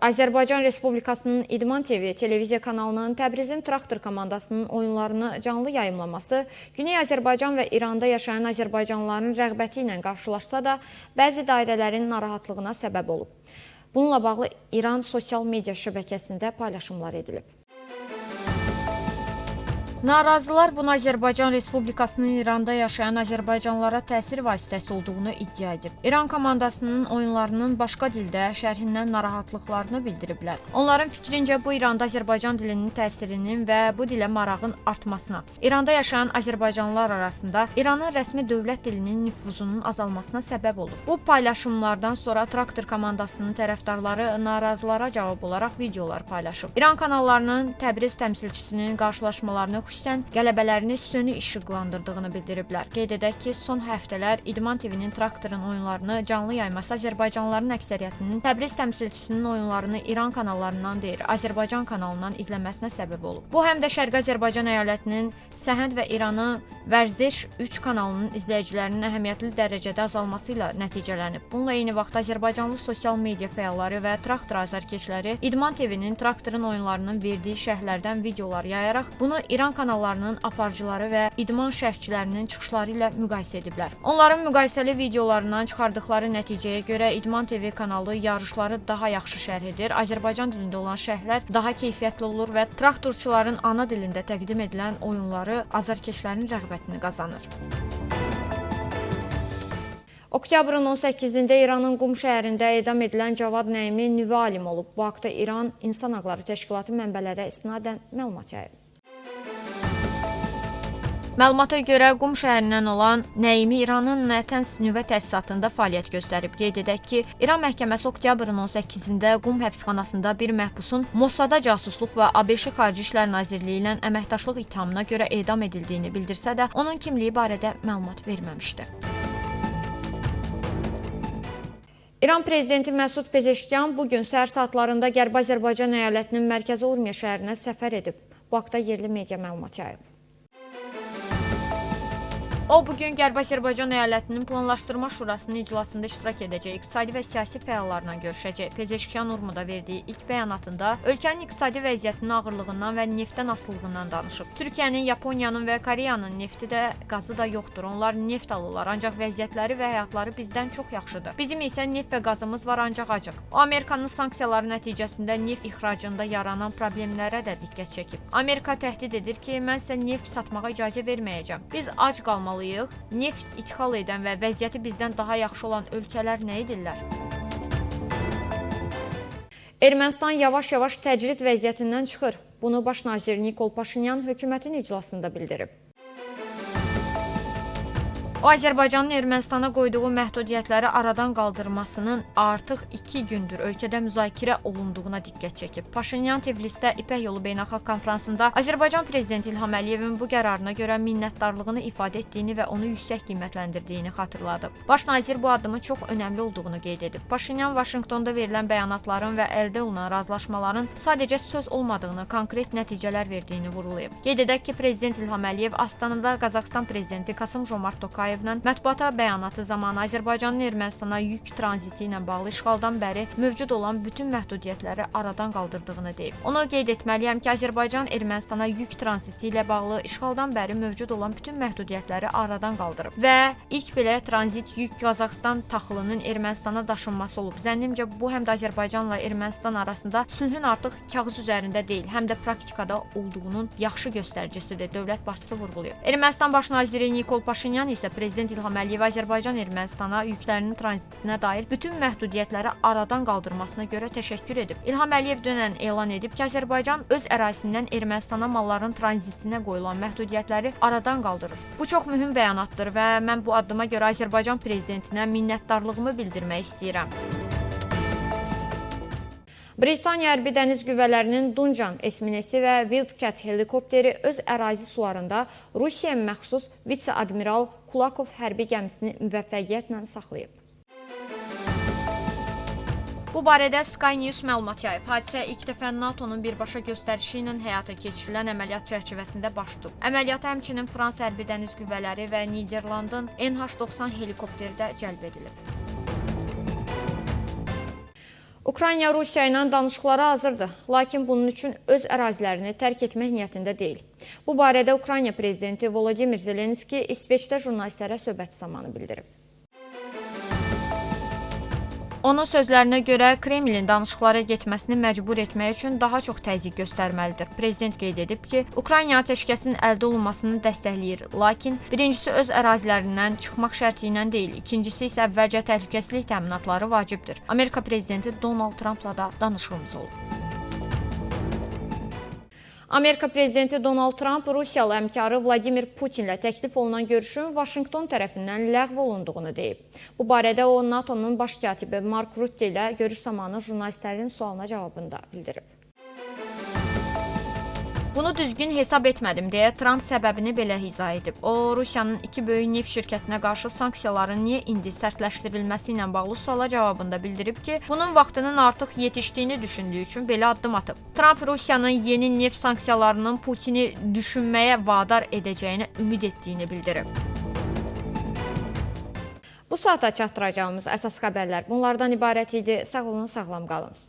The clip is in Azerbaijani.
Azərbaycan Respublikasının İdman TV televiziya kanalının Təbrizin Traktor komandasının oyunlarını canlı yayımlaması Güney Azərbaycan və İranda yaşayan azərbaycanlıların rəğbəti ilə qarşılaşsa da, bəzi dairələrin narahatlığına səbəb olub. Bununla bağlı İran sosial media şəbəkəsində paylaşımlar edilib. Narazılar bunu Azərbaycan Respublikasının İranda yaşayan azərbaycanlılara təsir vasitəsi olduğunu iddia edib. İran komandasının oyunlarının başqa dildə şərhindən narahatlıqlarını bildiriblər. Onların fikrincə bu İranda Azərbaycan dilinin təsirinin və bu dilə marağın artmasına, İranda yaşayan azərbaycanlılar arasında İranın rəsmi dövlət dilinin nüfuzunun azalmasına səbəb olur. Bu paylaşımlardan sonra Traktor komandasının tərəfdarları narazılara cavab olaraq videolar paylaşıb. İran kanallarının Təbriz təmsilçisinin qarşılaşmalarını, xüsusən qələbələrini süni işıqlandırdığını bildiriblər. Qeyd edək ki, son həftələr İdman TV-nin Traktorun oyunlarını canlı yayması azərbaycanlıların əksəriyyətinin Təbriz təmsilçisinin oyunlarını İran kanallarından deyil, Azərbaycan kanalından izləməsinə səbəb olub. Bu həm də Şərqi Azərbaycan əyalətinin Səhənd və İranın Vərziş 3 kanalının izləyicilərinin əhəmiyyətli dərəcədə azalması ilə nəticələnib. Bununla eyni vaxtda azərbaycanlı sosial media fəalları və traktor azarkeşləri İdman TV-nin Traktorun oyunlarının verdiyi şərhlərdən videolar yayaraq bunu İran kanallarının aparıcıları və idman şərhçilərinin çıxışları ilə müqayisə ediblər. Onların müqayisəli videolarından çıxardıqları nəticəyə görə İdman TV kanalı yarışları daha yaxşı şərh edir, Azərbaycan dilində olan şərhlər daha keyfiyyətli olur və traktorçuların ana dilində təqdim edilən oyunları azarkeşlərin rəğbətini qazanır. Oktyabrın 18-də İranın Qum şəhərində edam edilən Cavad Nəyimi nüvə alimi olub. Bu haqda İran İnsan Haqları Təşkilatı mənbələrə istinadən məlumat yayıb. Məlumata görə Qum şəhərindən olan Nəyimi İranın Nətənz nüvə təsisatında fəaliyyət göstərib. Qeyd edək ki, İran məhkəməsi oktyabrın 18-də Qum həbsxanasında bir məhbusun Mossada casusluq və ABŞ Xarici İşlər Nazirliyi ilə əməkdaşlıq ittihamına görə edam edildiyini bildirsə də, onun kimliyi barədə məlumat verməmişdi. İran prezidenti Məsud Pezeşkiyan bu gün səhər saatlarında Qərbi Azərbaycan əyalətinin mərkəzi Urmiya şəhərinə səfər edib. Bu haqda yerli media məlumat yayıb. O bugün Qərbi Azərbaycan əyalətinin Planlaşdırma Şurasının iclasında iştirak edəcək, iqtisadi və siyasi fəallarla görüşəcək. Pezeşkiyan Urmuda verdiyi ilk bəyanatında ölkənin iqtisadi vəziyyətinin ağırlığından və neftdən asılılığından danışıb. Türkiyənin, Yaponiyanın və Koreyanın nefti də, qazı da yoxdur. Onlar neft alırlar, ancaq vəziyyətləri və həyatları bizdən çox yaxşıdır. Bizim isə neft və qazımız var, ancaq acıq. O Amerikanın sanksiyaları nəticəsində neft ixracında yaranan problemlərə də diqqət çəkib. Amerika təhdid edir ki, mən sizə neft satmağa icazə verməyəcəm. Biz ac qalmalıyıq. Neft ixal edən və vəziyyəti bizdən daha yaxşı olan ölkələr nə edirlər? Ermənistan yavaş-yavaş təcrid vəziyyətindən çıxır. Bunu baş nazir Nikol Paşinyan hökumətin iclasında bildirib. O Azərbaycanın Ermənistana qoyduğu məhdudiyyətləri aradan qaldırmasının artıq 2 gündür ölkədə müzakirə olunduğuna diqqət çəkib. Paşinyan Tiflisdə İpək Yolu Beynəlxalq Konfransında Azərbaycan prezidenti İlham Əliyevin bu qərarına görə minnətdarlığını ifadə etdiyini və onu yüksək qiymətləndirdiyini xatırladıb. Baş nazir bu addımın çox önəmli olduğunu qeyd edib. Paşinyan Vaşinqtonda verilən bəyanatların və əldə olunan razılaşmaların sadəcə söz olmadığını, konkret nəticələr verdiyini vurğulayıb. Qeyd edək ki, prezident İlham Əliyev Astanada Qazaxıstan prezidenti Kasım-Jomart Tokayevlə mətbuata bəyanatı zamanı Azərbaycanın Ermənistana yük tranziti ilə bağlı işğaldan bəri mövcud olan bütün məhdudiyyətləri aradan qaldırdığını deyib. Onu qeyd etməliyəm ki, Azərbaycan Ermənistana yük tranziti ilə bağlı işğaldan bəri mövcud olan bütün məhdudiyyətləri aradan qaldırıb və ilk belə tranzit yük Qazaxıstan taxılının Ermənistana daşınması olub. Zənnimcə bu həm də Azərbaycanla Ermənistan arasında sülhün artıq kağız üzərində deyil, həm də praktikada olduğunun yaxşı göstəricisidir, dövlət başçısı vurğulayıb. Ermənistan baş naziri Nikol Paşinyan isə prezident İlham Əliyev Azərbaycan Ermənistana yüklərinin tranzitinə dair bütün məhdudiyyətləri aradan qaldırmasına görə təşəkkür edib. İlham Əliyev dünən elan edib ki, Azərbaycan öz ərazisindən Ermənistana malların tranzitinə qoyulan məhdudiyyətləri aradan qaldırır. Bu çox mühüm bəyanatdır və mən bu addıma görə Azərbaycan prezidentinə minnətdarlığımı bildirmək istəyirəm. Britaniya Hərbi Dəniz Qüvvələrinin Duncan esminesi və Wildcat helikopteri öz ərazi sularında Rusiyaya məxsus vitse-admiral Kulakov hərbi gəmisini müvəffəqiyyətlə saxlayıb. Bu barədə Sky News məlumat yayıb. Hadisə ilk dəfə NATO-nun birbaşa göstərişi ilə həyata keçirilən əməliyyat çərçivəsində baş tutub. Əməliyyata həmçinin Fransa Hərbi Dəniz Qüvvələri və Niderlandın NH-90 helikopteri də cəlb edilib. Ukrayna Rusiya ilə danışıqlara hazırdır, lakin bunun üçün öz ərazilərini tərk etmək niyyətində deyil. Bu barədə Ukrayna prezidenti Volodimir Zelenski İsveçdə jurnalistlərə söhbət zamanı bildirib. Onun sözlərinə görə Kremlin danışıqlara getməsini məcbur etmək üçün daha çox təzyiq göstərməlidir. Prezident qeyd edib ki, Ukrayna atəşkəsin əldə olunmasını dəstəkləyir, lakin birincisi öz ərazilərindən çıxmaq şərti ilə deyil, ikincisi isə əvvəlcə təhlükəsizlik təminatları vacibdir. Amerika prezidenti Donald Trampla da danışığımız olub. Amerika prezidenti Donald Tramp Rusiyalı həmkarı Vladimir Putinlə təklif olunan görüşün Vaşinqton tərəfindən ləğv olunduğunu deyib. Bu barədə o NATO-nun baş katibi Mark Rutte ilə görüş zamanı jurnalistlərin sualına cavabında bildirib. Bunu düzgün hesab etmədim deyə Tramp səbəbini belə izah edib. O, Rusiyanın iki böyük neft şirkətinə qarşı sanksiyaların niyə indi sərtləşdirilməsi ilə bağlı suala cavabında bildirib ki, bunun vaxtının artıq yetişdiyini düşündüyü üçün belə addım atıb. Tramp Rusiyanın yeni neft sanksiyalarının Putini düşünməyə vadar edəcəyinə ümid etdiyini bildirib. Bu saata çatdıracağımız əsas xəbərlər bunlardan ibarət idi. Sağ olun, sağlam qalın.